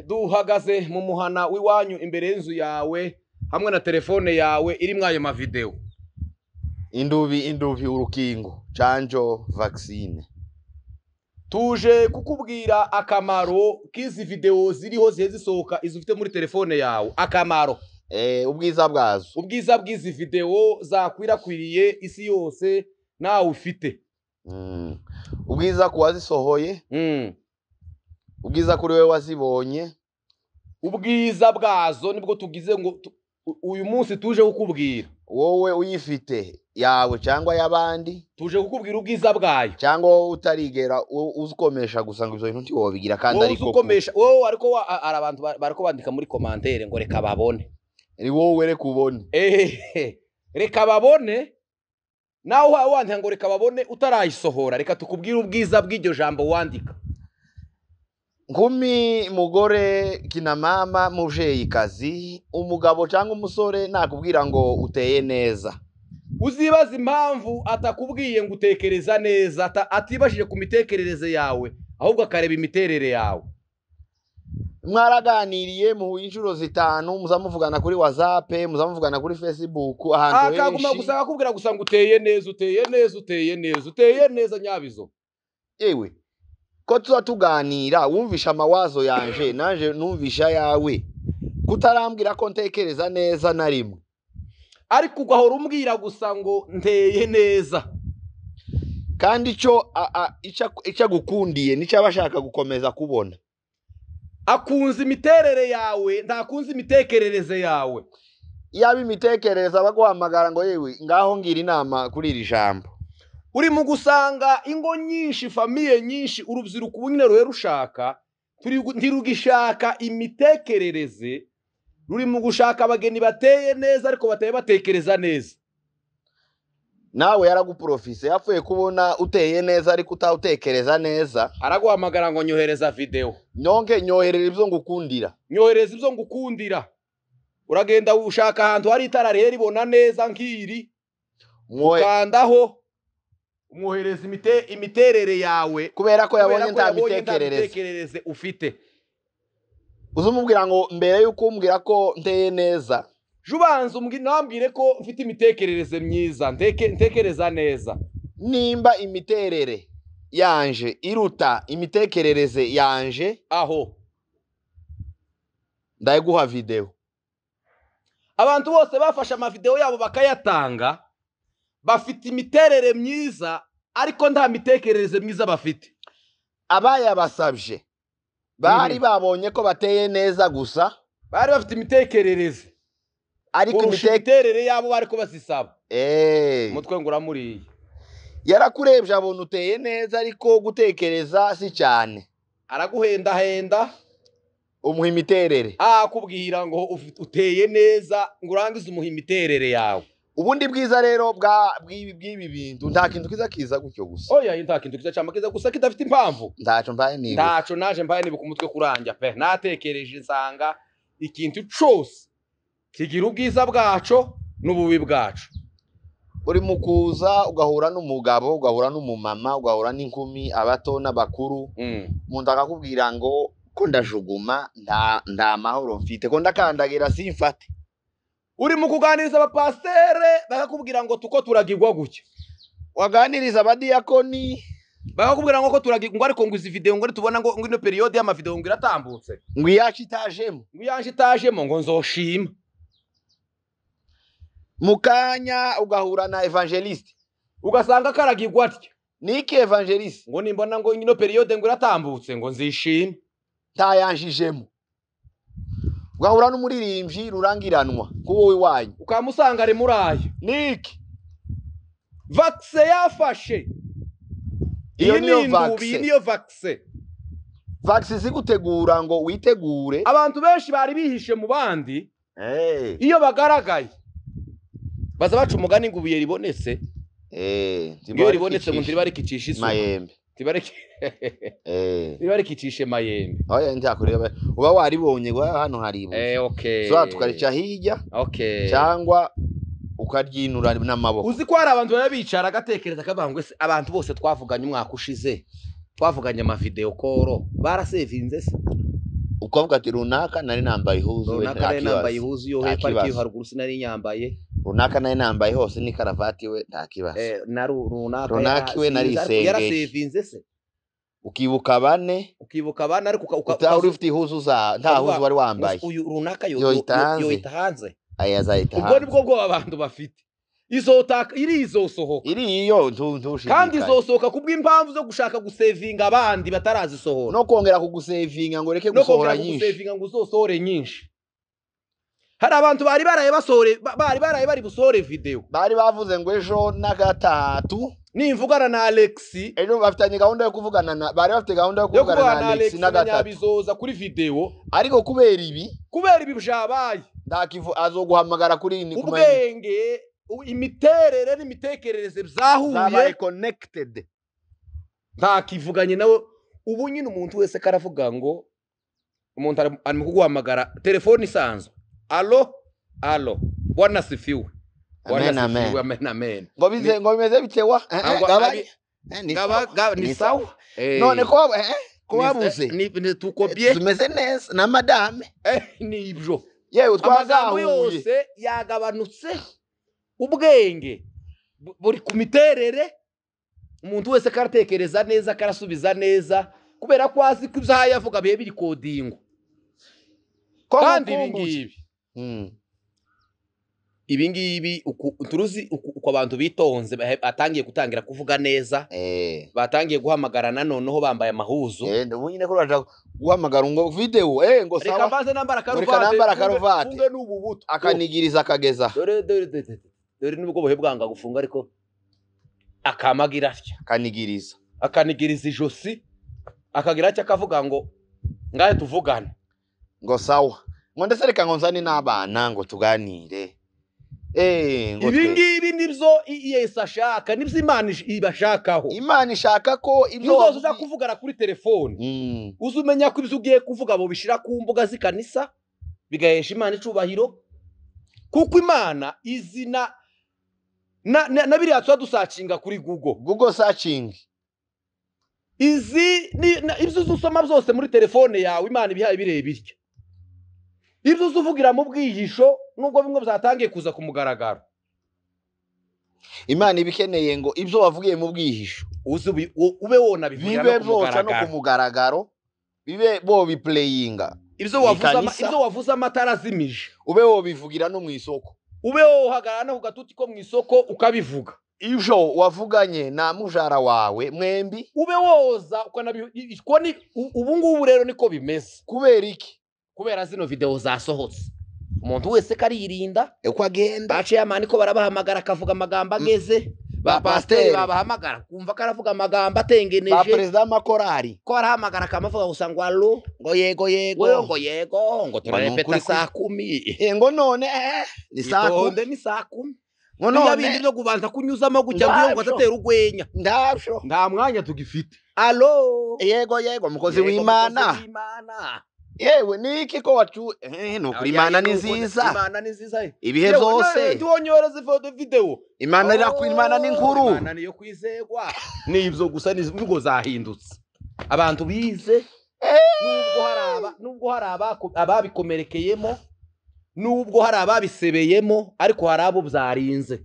Duhagaze mu muhana w'iwanyu imbere y'inzu yawe hamwe na telefone yawe irimwo ayo mavideo. Indubi indubi urukingo canjo vaccine. Tuje kukubwira akamaro k'izi video ziriho zihe zisohoka izo ufite muri telefone yawe. Akamaro. Ubwiza bwazo. Ubwiza bw'izi video zakwirakwiriye isi yose nawe ufite. Ubwiza ku wazisohoye. Ubwiza kuri wewe wazibonye. Ubwiza bwazo nibwo tugize ngo uyu munsi tuje kukubwira. Wowe uyifite yawe cyangwa y'abandi, tuje kukubwira ubwiza bwayo. Cyangwa wowe utarigera uzikomesha gusa ngo ivyo bintu ntiwobigira kandi wowe ariko uzikomesha, wowe ariko ari abantu bariko bandika muri commentaire ngo reka babone. Ni wowe reka ubone. Reka babone. Nawe wandika ngo reka babone utarayisohora, reka tukubwire ubwiza bw'iryo jambo wandika. Nkumi mugore kina mama muvyeyi-kazi, umugabo cyangwa umusore nakubwira ngo uteye neza. Uzibaza impamvu atakubwiye ngo utekereza neza, atibashije ku mitekerereze yawe, ahubwo akareba imiterere yawe. Mwaraganiriye mu inshuro zitanu, muzamuvugana kuri WhatsApp, muzamuvugana kuri Facebook, ahantu henshi. Akaguma gusa akakubwira gusa ngo uteye neza, uteye neza, uteye neza, uteye neza nyabizo. Ewe, ko tuza tuganira wumvisha amawazo yanje nanje numvisha yawe, kutarambwira ko ntekereza neza na rimwe, ariko ugahora umbwira gusa ngo nteye neza. Kandi ico ico agukundiye nico abashaka gukomeza kubona. Akunze imiterere yawe, ntakunze imitekerereze yawe. Yaba imitekerereze abaguhamagara ngo yewe ngaho ngira inama kuri iri jambo. Uri mu gusanga ingo nyinshi, famiye nyinshi, urubyiruko ubu nyine ruhe rushaka, ntirugishaka imitekerereze, ruri mu gushaka abageni bateye neza ariko bateye batekereza neza. Nawe yaraguprofise, yapfuye kubona uteye neza ariko utawutekereza neza. Araguhamagara ngo nyohereza video. Nyonke nyoherera ibyo ngukundira. Nyohereza ibyo ngukundira. Uragenda ushaka ahantu hari itara rero ribona neza nk'iri. Ukandaho umwohereza imiterere yawe kubera ko yabonye nta mitekerereze ufite. Uzumubwira ngo mbere yuko umbwira ko nteye neza, jubanza nambwire ko mfite imitekerereze myiza, ntekereza neza. Nimba imiterere yanje iruta imitekerereze yanje, aho ndayiguha video. Abantu bose bafashe amavideo yabo bakayatanga, bafite imiterere myiza ariko nta mitekerereze myiza bafite. Abayabasabye bari babonye ko bateye neza gusa, bari bafite imitekerereze ariko imiterere yabo bariko bazisaba. Umutwe ngo uramuriye. Yarakurebye abona uteye neza ariko gutekereza si cyane. Araguhendahenda umuha imiterere. Akubwira ngo uteye neza ngo urangize umuha imiterere yawe. Ubundi bwiza rero bw'ibi bintu nta kintu kiza kiza gutyo gusa. Oya, nta kintu kiza cyama kiza gusa kidafite impamvu. Ntaco mbaye nibuka. Ntaco naje mbaye nibuka umutwe kuranja pe. Natekereje nsanga ikintu cose kigira ubwiza bwaco n'ububi bwaco. Uri mukuza ugahura n'umugabo, ugahura n'umumama, ugahura n'inkumi, abato n'abakuru. Umuntu akakubwira ngo ko ndajuguma nta mahoro mfite, ko ndakandagira simfate. Uri mu kuganiriza abapastere bakakubwira ngo tuko turagirwa gutya. Waganiriza abadiyakoni bakakubwira ngo ko turagirwa, ariko ngo izi video ngo tubona ngo ino periode y'ama video ngo iratambutse, ngo iyacu itajemo, ngo iyacu itajemo ngo nzoshima. Mukanya ugahura na evangeliste ugasanga karagirwa atya. Niki evangeliste ngo nimbona ngo ino periode ngo iratambutse ngo nzishima, ntayanjijemo. Ugahura n'umuririmbyi rurangiranwa kuwo iwanyu ukamusanga ari murayo. Niki vaccine yafashe. Iyo niyo vaccine, niyo vaccine. Vaccine zigutegura ngo witegure. Abantu benshi bari bihishe mu bandi. Iyo bagaragaye baza baca umugani ngo ubuye ribonetse. Iyo ribonetse ngo ntiribarikikishe isuka mayembe. Ntibarikicishe mayembe. Oya ntakureba uba waribonye ngo hano hari ibuye. Okay. So tukarica hirya. Okay. Cyangwa ukaryinura n'amaboko. Uzi ko hari abantu baba bicara agatekereza kavuga ngo abantu bose twavuganye umwaka ushize, twavuganye ama video call, barasevinze se. Ukavuga ati runaka nari nambaye ihuzu we, Runaka nta nari nambaye kibazo. ihuzu yo Nta hepfo, ariko iyo kibazo. haruguru sinari nyambaye. Runaka nari nambaye hose ni karavati we, nta kibazo. Na runaka Runaka iwe nari yarasinze, ariko isengeri. Yarasevinze se. Ukibuka bane. Ukibuka abana, ariko utari ufite ihuzu za nta ukavuga, huzu wari wambaye. Uyu runaka Yoyita hanze. Yoyita hanze. Aya azahita Ubwo hanze. nibwo bwoba abantu bafite. Izotaka iri, izosohoka. Iri iyo Kandi ntushidikanye. izosohoka kubw'impamvu zo gushaka gusevinga abandi batarazisohora. No kongera kugusevinga ngo ureke No gusohora kongera nyinshi. kugusevinga ngo uzosohore nyinshi. Hari abantu bari baraye basohore, bari baraye bari busohore video. Bari bavuze ngo ejo na gatatu Nimvugana na Alex, ejo bafitanye gahunda yo kuvugana na, bari bafite gahunda yo yo kuvugana kuvugana na na Alex Alex na na gatatu, Nyabizoza kuri video. Ariko kubera ibi, Kubera ibi byabaye, ntakivu azoguhamagara kuri ni kumenya. Ubwenge, imiterere n'imitekerereze byahuye. Zabaye connected. Ntakivuganye nawe. Ubu nyine umuntu wese karavuga ngo umuntu ari mu kuguhamagara telefone isanzwe: "Allo, allo, bwana sifiwe." Bwana Amen, amen. sifiwe, amen, amen. Ngo bize ngo bimeze bitewa Ngo gabaye. Ni sawa. Ni Ni sawa. sawa. None ko ko wabuze? Ni tuko bien. Tumeze neza na madame. Ni ibyo. Yewe, Amagambo twazahuye. yose yagabanutse, ubwenge buri ku miterere. Umuntu wese karatekereza neza, karasubiza neza, kubera ko azi ko ibyo ahaye avuga bihe biri kodingwa. Ko Kandi ibi mukumbuye. ngibi, ibi ngibi turuzi uko abantu bitonze, batangiye gutangira kuvuga neza, batangiye guhamagarana noneho bambaye amahuzu. Ubu nyine ko uraja guhamagara ngo video ngo Reka sawa. mbanze nambara Reka karuvati. nambara karuvati. Funge n'ubu buto. Akanigiriza akageza. Dore, dore, dore, dore, dore, nubwo buhe bwanga gufunga, ariko akamagira atya. Akanigiriza. Akanigiriza ijosi, akagira atya, akavuga ngo ngahe tuvugane. Ngo sawa, ngo ndetse reka ngo nzane n'abana ngo tuganire, ngo Ibi ngibi nibyo Yesu ashaka, nibyo Imana ibashakaho. Imana ishaka ko ibyo Nuzoza uza kuvugana kuri telefone, uze umenya ko ibyo ugiye kuvuga bobishyira ku mbuga z'ikanisa, bigahesha Imana icubahiro, kuko Imana izina na biriya tuba dusacinga kuri Google. Google searching. Izi ibyo uza usoma byose muri telefone yawe, Imana ibihaye bireba itya. Ibyo uza uvugira mu bwihisho, nubwo bimwe byatangiye kuza ku mugaragaro, Imana iba ikeneye ngo ibyo wavugiye mu bwihisho uze ube wonabivugira bibe no ku boca no ku mugaragaro. Mugaragaro, bibe bo biplayinga Ibyo wavuze ikanisa. Ibyo wavuze amatara azimije, ube wobivugira no mu isoko, ube wohagarara no ku gatuti ko mu isoko ukabivuga, ibyo wavuganye na mujara wawe mwembi, ube woza ukanabi ko ni ubu ngubu rero niko bimeze. Kubera iki? Kubera zino video zasohotse, umuntu wese karirinda Uko agenda. Baciye amani ko barabahamagara akavuga amagambo ageze ba Ba pasiteri, pasiteri. babahamagara kumva ko aravuga amagambo Ba atengeneje, perezida w'amakorari, ko arahamagara akamavuga gusa ngo allo, ngo yego yego, wewe ngo yego, ngo turarepeta Ngo ni ukuri saa 10. Ngo none ni saa 10. Itonde, ni saa 10. Ngo Biriya none bindi byo kubanza kunyuzamo gutya ngo iyo ngo Ndabyo. atatera urwenya, Ndabyo. nta mwanya tugifite. Allo, Yego yego, mukozi Yego, w'Imana. mukozi w'Imana. Yewe, niki ko wacu nukuri Imana ni nziza. Imana ni nziza Ibihe Yewe, byose. none ntiwonyoreze ifoto video. Imana irakwa, Imana ni nkuru. Imana niyo kwizegwa. Ni ibyo gusa, ni imvugo zahindutse. Abantu bize, nubwo hari ababikomerekeyemo, nubwo hari ababisebeyemo, ariko hari abo byarinze.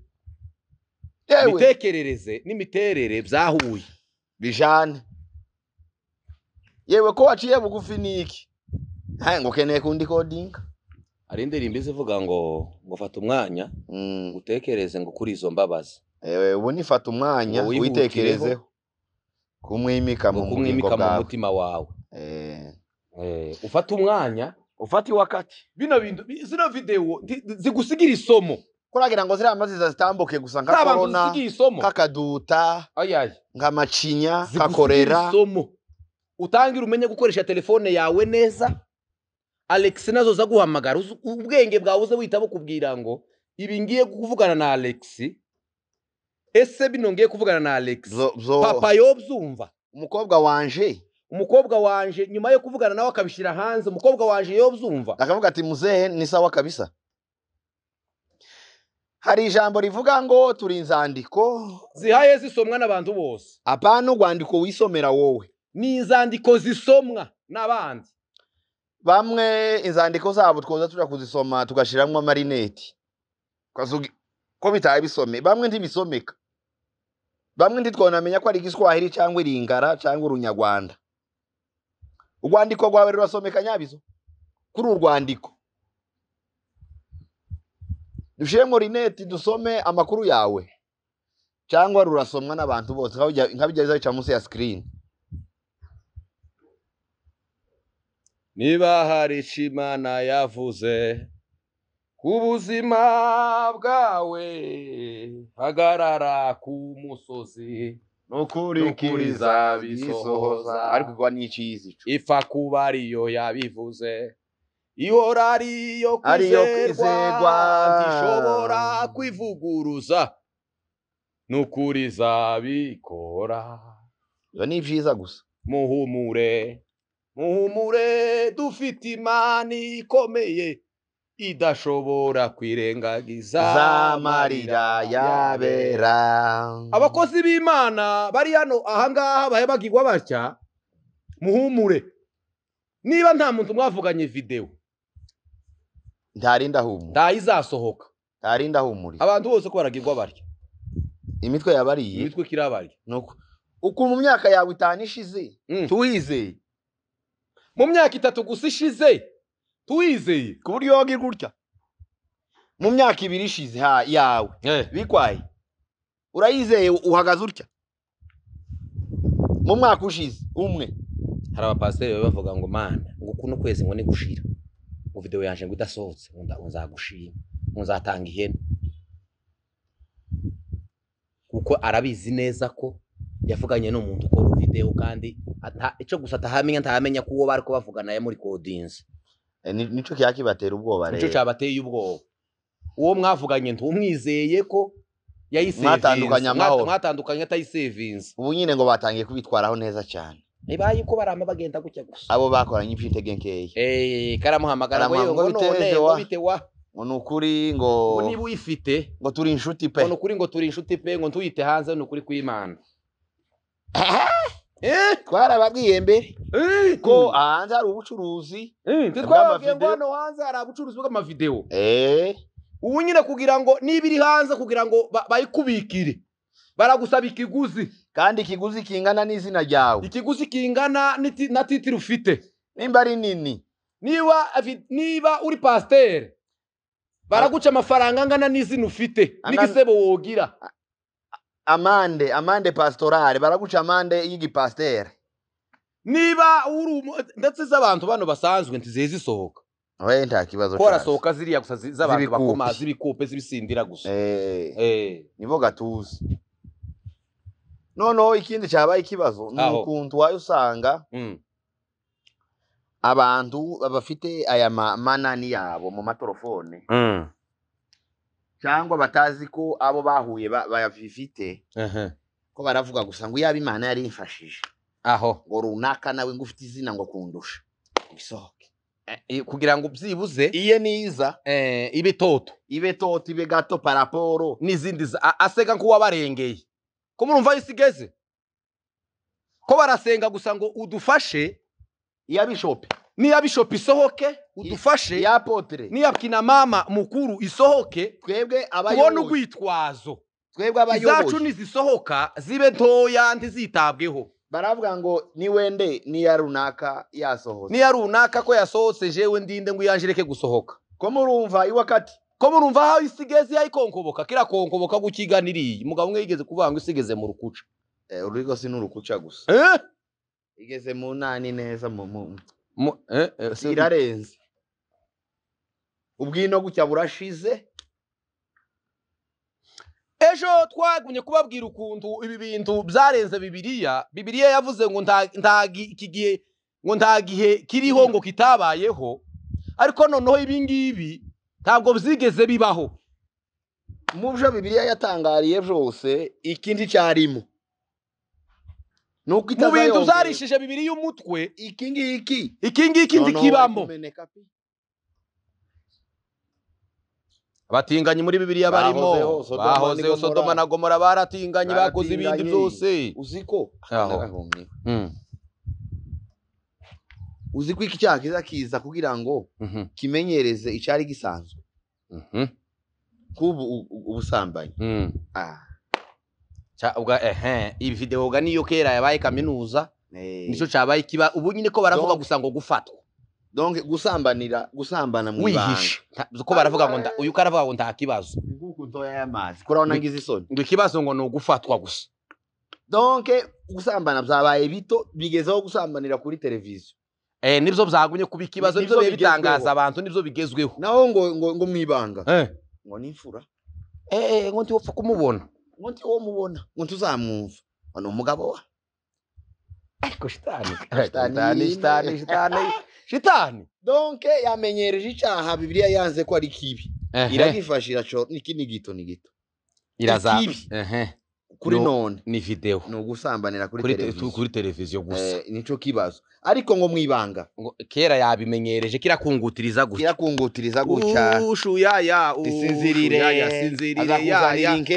Yewe, Imitekerereze n'imiterere byahuye. Bijane. Yewe, ko waciye bugufi niki? Hayi, ngo ukeneye kundi kodinga. Hari indirimbo izivuga ngo fata umwanya utekereze ngo kuri izo mbabazi. Ewe, ubu nifata umwanya Ngo wihutireho. witekerezeho kumwimika Ngo mu bugingo kumwimika mu bwawe. mutima wawe. Ufate umwanya. Ufate wakati. Bino bintu, zino video zigusigira isomo. Kuragira ngo ziriya mazi zitambuke gusa nka Z'abantu corona, zisigira isomo. kakaduta, Ayayi. nk'amacinya, Zigusigira kakorera. isomo, utangire umenye gukoresha telefone yawe neza. Alex nazo za guhamagara, ubwenge bwawe uze wita bukubwira ngo ibi ngiye kuvugana na Alex, ese bino ngiye kuvugana na Alex, papa yobyumva? Umukobwa wanje. Umukobwa wanje, nyuma yo kuvugana nawe akabishyira hanze, umukobwa wanje yobyumva? Akavuga ati muzehe ni sawa kabisa. Hari ijambo rivuga ngo turi inzandiko zihaye zisomwa n'abantu bose. Apana urwandiko wisomera wowe. Ni inzandiko zisomwa n'abandi. Bamwe inzandiko zabo twoza tuja kuzisoma tugashiramwo amarineti ko bitaye bisome, bamwe ntibisomeka, bamwe ntitwonamenya ko ari igiswahili cyangwa iringara cyangwa urunyarwanda. Urwandiko rwawe rurasomeka nyabizo kuri urwandiko dushiremo rineti dusome amakuru yawe, cyangwa rurasomwa n'abantu bose nka bijya bica munsi ya screen. Niba hari ico Imana yavuze ku buzima bwawe, hagarara ku musozi nukurikiza bisohoza. Ariko kwa n'icizi ico ipfa kuba ariyo yabivuze, ihora ariyo kwizerwa, ntishobora kwivuguruza, nukuriza bikora. Iyo ni vyiza gusa. Muhumure, muhumure, dufite Imana ikomeye idashobora kwirengagiza zamarira yabera. Abakozi b'Imana bari hano ahangaha bahebagirwa batya, muhumure. Niba nta muntu mwavuganye video, ntarinda humura, ntayizasohoka, ntarinda humura. Abantu bose ko baragirwa batya, imitwe yabariye, imitwe kirabariye. Nuko uko mu myaka yawe 5 ishize tuwizeye, mu myaka 3 gusa ishize tuwizeye, ku buryo wogira gutya mu myaka 2 ishize yawe bikwaye urayizeye, uhagaze utya mu mwaka ushize umwe. Hari abapasiteri bavuga ngo mana ngo kuno kwezi ngo ni gushira ngo video yanje ngo idasohotse ngo nzagushima, ngo nzatanga ihene, kuko arabizi neza ko yavuganye n'umuntu ukora video, kandi ico gusa atahamenya, ntahamenya ko uwo bariko bavugana yamuri kodinze. Nico cyakibatera ubwoba rero, nico cyabateye ubwoba. Uwo mwavuganye ntumwizeye ko yayisevinze, mwatandukanye amahoro, mwatandukanye atayisevinze. Ubu nyine ngo batangiye kubitwaraho neza cyane, nibaye ko barama bagenda gutya gusa. Abo bakoranye imfitege nkeya, karamuhamagara ngo yewe ngo none ngo bite wa, ngo nukuri ngo niba uyifite ngo turi inshuti pe, ngo nukuri ngo turi inshuti pe, ngo ntuyite hanze nukuri kw'Imana. Twarababwiye mbere ko hanze hari ubucuruzi, twababwiye ngo hano hanze hari ubucuruzi bw'amavideo. Ubu nyine kugira ngo niba iri hanze kugira ngo bayikubikire baragusaba ikiguzi, kandi ikiguzi kingana n'izina ryawe, ikiguzi kingana na titire ufite, nimba ari nini, niba uri pasiteri baraguca amafaranga angana n'izina ufite n'igisebo wogira. Amande pastorale baraguca amande y'igipasiteri. Niba uri ndetse z'abantu bano basanzwe ntizihe zisohoka, we nta kibazo ko rasohoka ziriya gusa z'abantu bakoma z'ibikupe z'ibisindira gusa, nibo gatuzi. Noneho ikindi cyabaye ikibazo ni ukuntu wayo usanga abantu bafite aya manani yabo mu matorofone, cyangwa batazi ko abo bahuye bayafite, ko baravuga gusa ngo yaba Imana yari imfashije aho ngo runaka nawe ngo ufite izina ngo kundusha bisohoke, kugira ngo byibuze iye niza ibe toto, ibe toto, ibe gato paraporo n'izindi asega nkuwa barengeye. Ko murumva isigeze ko barasenga gusa ngo udufashe, iya bishop niya bishop isohoke udufashe, iya apotre niya kina mama mukuru isohoke, twebwe abayoboye tubone urwitwazo, twebwe abayoboye izacu nizisohoka zibe ntoya ntizitabweho. Baravuga ngo ni wende niya runaka yasohotse, niya runaka ko yasohotse jewe ndinde ngo iyanjireke gusohoka. Ko murumva iwakati, ko murumva aho isigeze yayikonkoboka, kirakonkoboka gukiganiriye. Umugabo umwe yigeze kuvuga ngo isigeze mu rukuca, ururigo si n'urukuca gusa, igeze mu nani neza mu irarenze ubwino gutya burashize. Ejo twagumye kubabwira ukuntu ibi bintu byarenze Bibiliya. Bibiliya yavuze ngo nta iki gihe, ngo nta gihe kiriho ngo kitabayeho, ariko noneho ibi ngibi ntabwo byigeze bibaho. Mu byo Bibiliya yatangariye byose ikindi cyarimo nuko mu bintu byarishije Bibiliya umutwe, iki ngiki iki ngiki ndikibamo. Abatinganyi muri Bibiliya barimo, bahozeho Sodoma na Gomora baratinganye, bakoze ibindi byose. Uziko Uzi ko iki cyaha kiza kiza kugira ngo kimenyereze icari gisanzwe. Kubu ubusambanyi. Cha ubwa ibi video ga niyo kera yabaye kaminuza. Nico cabaye kiba ubu nyine ko baravuga gusa ngo gufatwa. Donc gusambanira gusambana mu ibanga. Ko baravuga ngo uyu karavuga ngo nta kibazo. Nguku ntoya y'amazi. Kurabona ngize isoni. Ngo ikibazo ngo no gufatwa gusa. Donc gusambana byabaye bito bigezeho gusambanira kuri televiziyo. Nibyo byagumye kuba ikibazo, nibyo bitangaza abantu, nibyo bigezweho. Naho ngo ngo ngo mwibanga. Ngo nimfura. Ngo ntiwopfa kumubona. Ngo ntiwomubona. Ngo ntuzamwumva. Ngo umugabo wa. Ariko shitani. Shitani, shitani, shitani. Shitani. Donc yamenyereje icyaha Bibiliya yanze ko ari kibi. Iragifashira cyo niki ni gito ni gito. Iraza. Kuri none ni video. No gusambanira kuri televiziyo. Kuri televiziyo gusa. Nico kibazo. Ariko ngo mwibanga. Ngo kera yabimenyereje kirakungutiriza gutya. Kirakungutiriza gutya. Ushuyaya, sinzirire, sinzirire ya,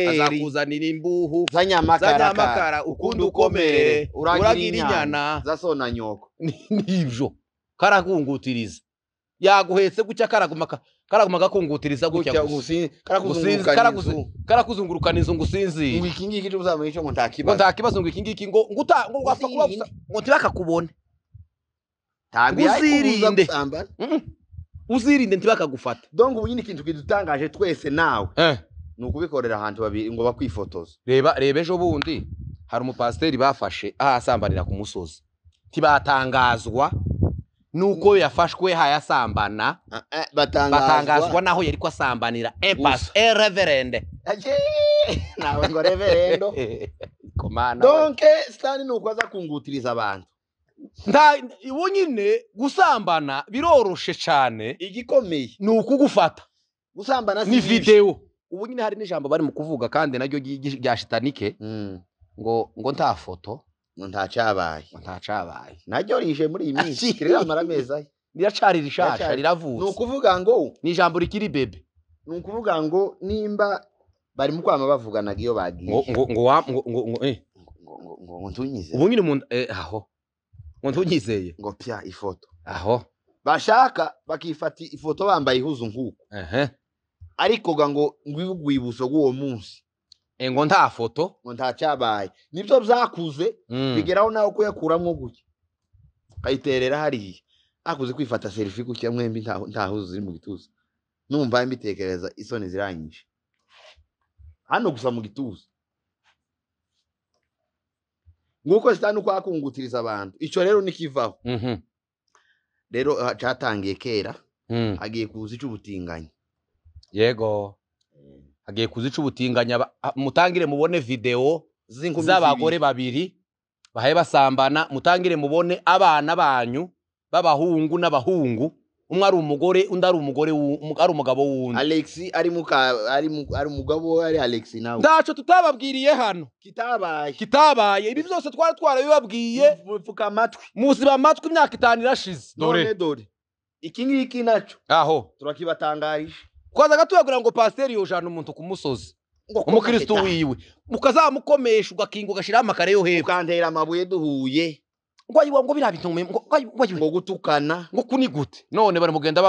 azakuzanira imbuhu. Zanyamakara ukundi ukomere, uragira inyana zasona nyoko. Nibyo. Karakungutiriza. Yaguhetse gutya karaguma gakungutiriza gutya. Karakuzungurukana inzu ngusinzire. Ngo iki ngiki cyo uzamenye cyo ngo nta kibazo. Ngo nta kibazo ngo iki ngiki ngo nguta ngo wapfa kuba gusa ngo ntibakakubone. Uzirinde. Uzirinde ntibakagufata. Donc ubu nyine ikintu kidutangaje twese nawe. Ni ukubikorera ahantu babiri ngo bakwifotoza. Reba ejo bundi hari umupasiteri bafashe ahasambanira ku musozi. Tibatangazwa nuko yafashwe hayasambana, batangazwa naho yari ko asambanira impasse un reverend. Nawe ngo reverendo. Komana. Donc stani nuko aza kungutiriza abantu. Nta ubu nyine gusambana biroroshe cyane, igikomeye ni ukugufata. Gusambana ni video. Ubu nyine hari n'ijambo bari mu kuvuga kandi naryo rya shitanike ngo nta foto. Ngo ntacyabaye. Ngo ntacyabaye. Naryo rije muri iyi minsi riramara amezi aye. Riracari rishasha riravutse. Ni ukuvuga ngo ni ijambo rikiri bebe. Ni ukuvuga ngo nimba bari mu kwama bavuganaga iyo bagiye. Ngo ngo ngo ngo ngo ngo ntunyize. Ubu nyine umuntu aho. Ngo ntunyizeye. Ngo pya ifoto. Aho. Bashaka bakifata ifoto bambaye ihuzu nkuko. Ariko ngo ngwibugwibuso rw'uwo munsi. Ngo nta foto, ngo ntacyabaye. Nibyo byakuze bigeraho nawe kuyakuramwo gutya. Kayiterera hariya. Akuze kwifata selfie gutya mwembi nta huzu ziri mu gituza. Numva mbitekereza isoni ziranyishe. Hano gusa mu gituza. Nguko sitani uko akungutiriza abantu. Ico rero nikivaho. Rero cyatangiye kera. Agiye kuza icubutinganya. Yego. Agiye kuzica ubutinganya, mutangire mubone video z'abagore babiri bahaye basambana, mutangire mubone abana banyu b'abahungu n'abahungu, umwe ari umugore undi ari umugore ari umugabo wundi. Alex ari ari umugabo ari Alex nawe. Ndaco tutababwiriye hano. Kitabaye. Ibi byose twari twarabibabwiye. Mupfuka amatwi. Muziba amatwi imyaka 5 irashize. Dore. Iki ngiki naco. Aho. Turakibatangarije. Kwaza gatubagura ngo pasiteri yojana umuntu ku musozi umukristo wiwe mukazamukomesha ugakinga ugashira amakare yo hepfo ukantera amabuye duhuye ngo ayiwa ngo biriya bintu ngo gutukana ngo kunigute none bari mugenda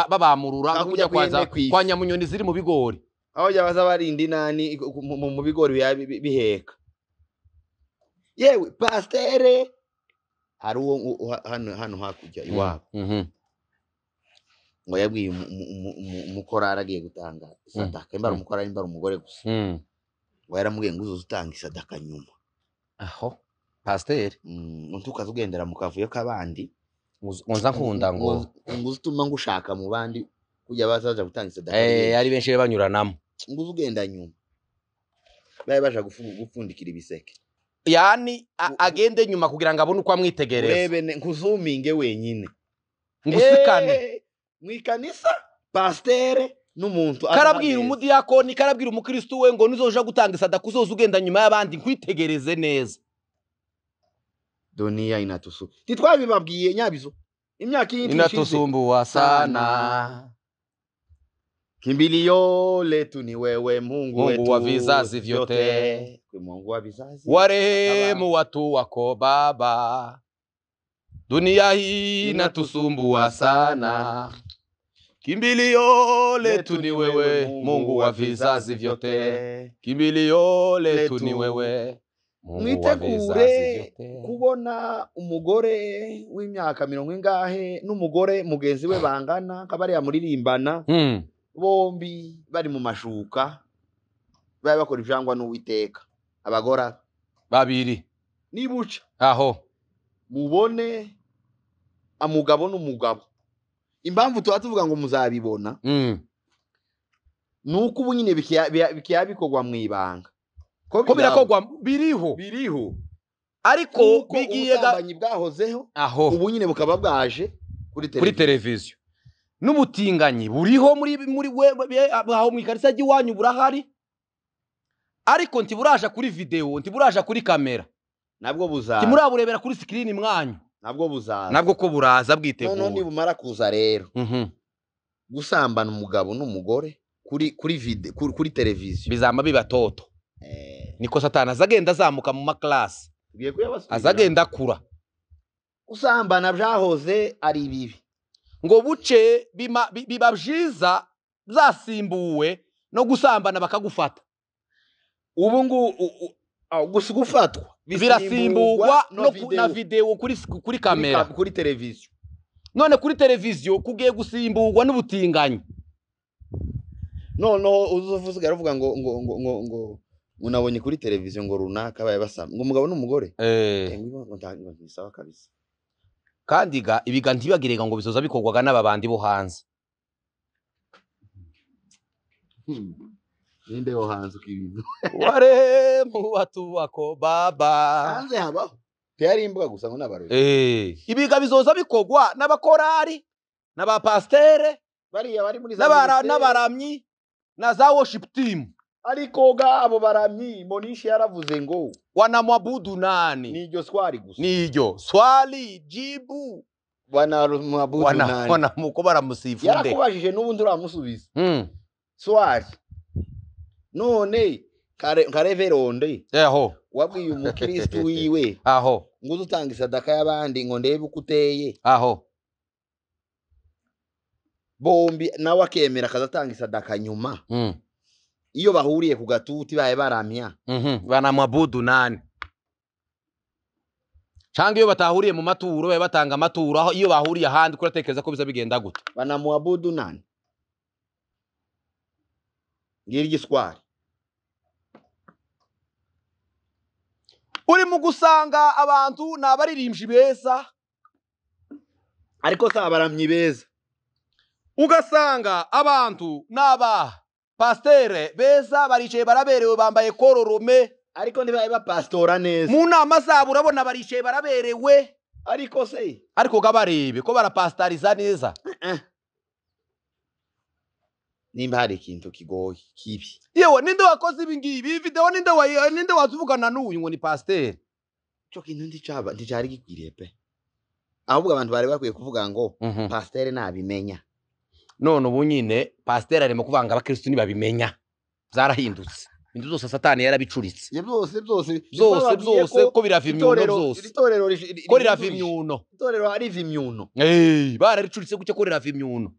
babamurura kujya kwaza kwa nyamunyoni ziri mu bigori aho baza barinda inani mu bigori biheka. Yewe pasiteri hari uwo hano hakujya iwabo ngo yabwiye umukorara agiye gutanga isadaka, imbara umukorara imbara umugore gusa. Ngo yaramubwiye ngo uzoze utanga isadaka nyuma. Aho pasiteri ntukaze ugendera mu kavuyo k'abandi ngo nza nkunda ngo uzutuma ngushaka mu bandi kujya bazaja gutanga isadaka. Ari benshi banyuranamo. Ngo uzugenda nyuma. Baye baja gupfundikira ibiseke. Yani agende nyuma kugira ngo abone uko amwitegereza. Urebe nkuzuminge wenyine. Ngusikane. Mwikanisa pastere n'umuntu karabwira umudiyakoni karabwira umukristo we ngo nuzoja gutanga isadaka uzoza ugenda nyuma y'abandi nkwitegereze neza. Dunia inatusu. Titwabibabwiye nyabizo. Imyaka yindi inatusumbua sana. Kimbilio letu ni wewe Mungu wetu, Mungu wa vizazi vyote. Mungu wa vizazi. Warehemu watu wako Baba. Dunia hii inatusumbua sana, kimbilio letu ni wewe Mungu wa vizazi vyote, kimbilio letu ni wewe Mungu wa vizazi Mwitegure vyote. kubona umugore w'imyaka mirongo ingahe n'umugore mugenzi we bangana kabariya muririmbana, bombi bari mu mashuka, bari bakora ivyangwa n'Uwiteka. Abagora Babiri nibuca aho mubone amugabo n'umugabo. Impamvu tuba tuvuga ngo muzabibona nuko ubu nyine bikiya bikorwa mu ibanga. Ko birakorwa, biriho, biriho, ariko kuko bigiye ubusambanyi bwahozeho, aho ubu nyine bukaba bwaje kuri kuri televiziyo. Televiziyo n'ubutinganyi buriho muri we aho mu ikarisa ry'iwanyu burahari, ariko ntiburaja kuri video, ntiburaja kuri kamera. Nabwo buzaza. Ntimuraburebera kuri screen mwanyu. Nabwo buzaza. Nabwo ko buraza, Noneho bwitegura. nibumara kuza rero, gusambana umugabo n'umugore kuri video, kuri televiziyo, bizama biba toto. Niko Satani azagenda azamuka mu maklasi, tugiye kuyabasubiramo. Azagenda akura. Gusambana byahoze ari bibi, ngo buce biba byiza byasimbuwe no gusambana bakagufata. Ubu ngu gusa gufatwa birasimburwa no na video kuri kamera, kuri televiziyo. None kuri televiziyo kugiye gusimburwa n'ubutinganyi. Noneho uzuvuga uvuga ngo ngo nabonye kuri televiziyo ngo runaka baye basamba ngo umugabo n'umugore, ngo ntisaba kabisa. Kandi ga ibiga ntibagirega ngo bizoza bikorwaga n'ababandi bo hanze. Ninde wo hanze ukibintu? Ware mu watu wako baba. Hanze habaho teyari imbwa gusa ngo n'abarozi. Ibiga bizoza bikorwa n'abakorari n'abapastere, bariya bari muri za n'abara ministeri. N'abaramyi na za worship team. Ariko ga abo baramyi, Monishi yaravuze ngo wanamwabudu nani? Ni iryo swari gusa. Niryo swali jibu. Wanamwabudu nani? Wanamuko baramusifunde. Yarakubajije n'ubundi uramusubiza swari. None kareveronde Eho. wabwiye umukristu wiwe Aho. ngo uze utanga isadaka y'abandi ngo ndebe uko uteye, Aho. bombi nawe akemera akazatanga isadaka nyuma, iyo bahuriye ku gatuti baye baramya, Banamwabudu nani? Cyangwa iyo batahuriye mu maturo babe batanga amaturo, aho iyo bahuriye ahandi, kuratekereza ko biza bigenda gute? Banamuabudu nani? Ngira igiswari. Uri mu gusanga abantu ni abaririmbyi beza, ariko si abaramyi beza. Ugasanga abantu ni aba pastere beza, baricaye baraberewe, bambaye kororome, ariko ntibabe bapasitora neza. Mu nama zabo urabona baricaye baraberewe, ariko se ariko ga barebe ko barapasitariza neza. Nimba hari ikintu kigoye kibi. Yewe, ninde wakoze ibi ngibi? Iyi video ninde ninde wazuvugana n'uyu ngo ni pasiteri? Ico kintu nticaba nticari gikwiriye pe, ahubwo abantu bari bakwiye kuvuga ngo pasiteri nabimenya. None ubu nyine pasiteri arimo kuvanga abakristu ntibabimenya, byarahindutse ibintu byose, Satani yarabicuritse. Ibyo byose byose byose twababwiye byose ko birava imyuno. Itorero Byose iri torero ko rirava rihindurije. imyuno. Itorero riva imyuno. Bararicuritse gutya ko rirava imyuno.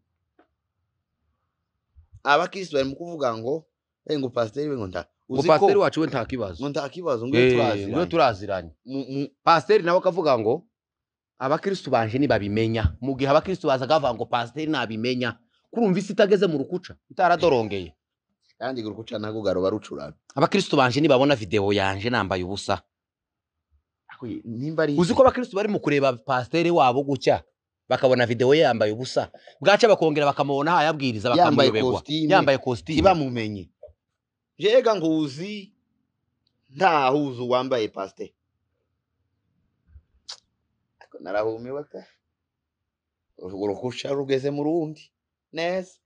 Abakristu bari mu kuvuga ngo ngo pasiteri we ngo nta Ngo uzi ko pasiteri wacu we nta kibazo, ngo nta kibazo, ngo iyo ngo turaziranye. Turaziranye. Pasiteri nawe akavuga ngo abakristu banje ntibabimenya, mu gihe abakristu bazaga bavuga ngo pasiteri nabimenya, kurumva isi itageze mu rukuca itaradorongeye. Kandi urukuca ntabwo garuba rucurana. Abakristu banje nibabona video yanje nambaye ubusa. Ariko nimba ari Uzi ko abakristu bari mu kureba pasiteri wabo gutya, bakabona video ye yambaye ubusa, bwaca bakongera bakamubona hayabwiriza, yambaye bakamuyoberwa. Kositime. Yambaye kositimu. Ntibamumenye. Jega nkuzi ntahuzu wambaye pasiteri. Ariko narahumiwe pe, urukuca rugeze mu rundi neza.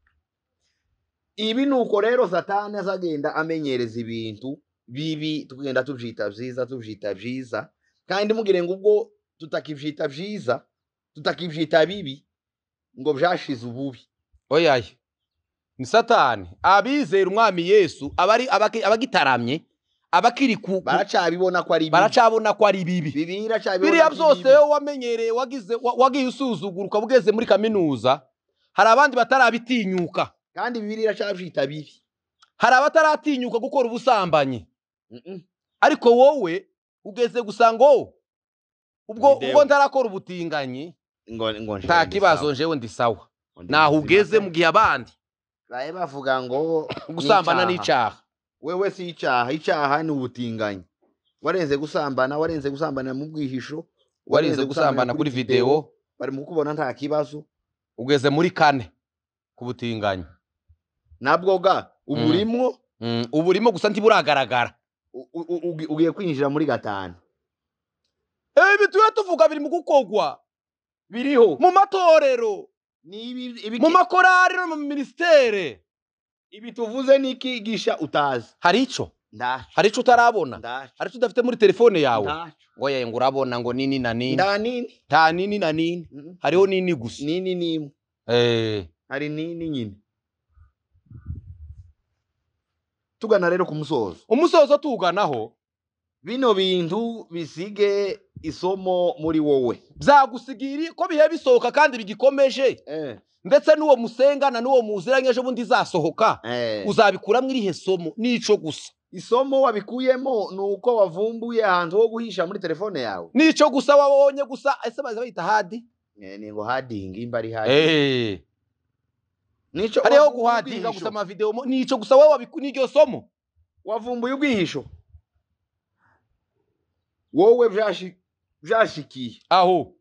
Ibi nuko rero Satani azagenda amenyereza ibintu bibi, tugenda tuvyita vyiza, tuvyita vyiza, kandi mugire ngo ubwo tutakivyita vyiza, tutakivyita bibi, ngo vyashize ububi. Oyaye, ni Satani. Abizera umwami Yesu abari abagitaramye. Abakiri baracabibona ko ari bibi. Baracabona ko ari bibi. Biriya byose wamenyereye wagize wagiye usuzugura ukabugeze muri kaminuza, hari abandi batarabitinyuka. Kandi bibiri iracabyita bibi. Hari abataratinyuka gukora ubusambanyi. Ariko wowe ugeze gusa ngo ubwo ntarakora ubutinganyi ngo nta kibazo njewe ndi sawa. Naho ugeze mu gihe abandi baye bavuga ngo gusambana n'icaha. Wewe si icaha, icaha ni ubutinganyi. Warenze gusambana, warenze gusambana mu bwihisho, warenze gusambana kuri video, bari mu kubona nta kibazo. Ugeze muri kane ku butinganyi. Nabwo ga uburimwo, uburimo gusa ntiburagaragara. Ugiye kwinjira muri gatanu. Ibi tuye tuvuga biri mu gukogwa. Biriho mu matorero, ni mu makorari no mu ministere. Ibi tuvuze nikigisha utazi. Hari ico? Hari ico utarabona? Hari ico udafite muri telefone yawe? Ngo yeye ngo urabona ngo nini na nini. Nda nini? Ta nini na nini. Hariho nini gusa. Nini nimwe. Hari nini nyine. Tugana rero ku musozo. Umusozo tuganaho bino bintu bisige isomo muri wowe. Byagusigiri ko bihe bisohoka kandi bigikomeje. Ndetse n'uwo musengana n'uwo muziranye ejo bundi izasohoka. Uzabikuramwo irihe somo? Nico gusa. Isomo wabikuyemo nuko wavumbuye ahantu ho guhisha muri telefone yawe. Nico gusa wabonye gusa. Ese baza bayita hadi? Ni ngo hading imba ari hadi. Nico hariho guhadinga gusa ama video, nico gusa wowe wabikuni somo. Wavumbuye ubwihisho. Wowe vyashikiye aho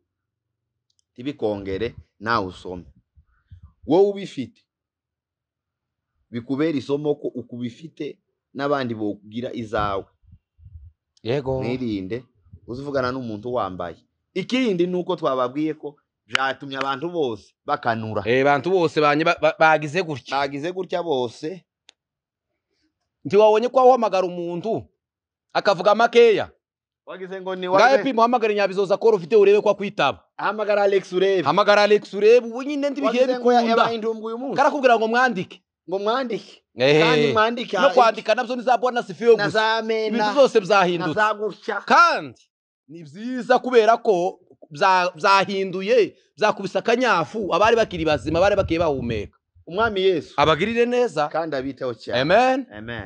tibikongere nawe usome. Wowe ubifite bikubera isomo ko ukubifite n'abandi bokugira izawe. Yego, mwirinde uzivugana n'umuntu wambaye. Ikindi nuko twababwiye ko byatumye abantu bose bakanura. Abantu bose bagize gutya. Bagize gutya bose. Ntiwabonye ko wahamagara umuntu akavuga makeya. Wagize ngo ni wawe. Ngaye muhamagara Nyabizoza ko ufite urebe kwa kwitaba. Hamagara Alex urebe. Hamagara Alex urebe ubu nyine ndibigiye bikunda. Karakubwira ngo mwandike. Ngo mwandike. Kandi mwandike. No kwandika nabyo nizabona sifiyo gusa. Ibintu byose byahindutse. Kandi ni byiza kubera ko byahinduye, byakubisa akanyafu abari bakiri bazima, abari bakiye bahumeka. Umwami Yesu abagirire neza kandi abiteho cyane. Amen. Amen.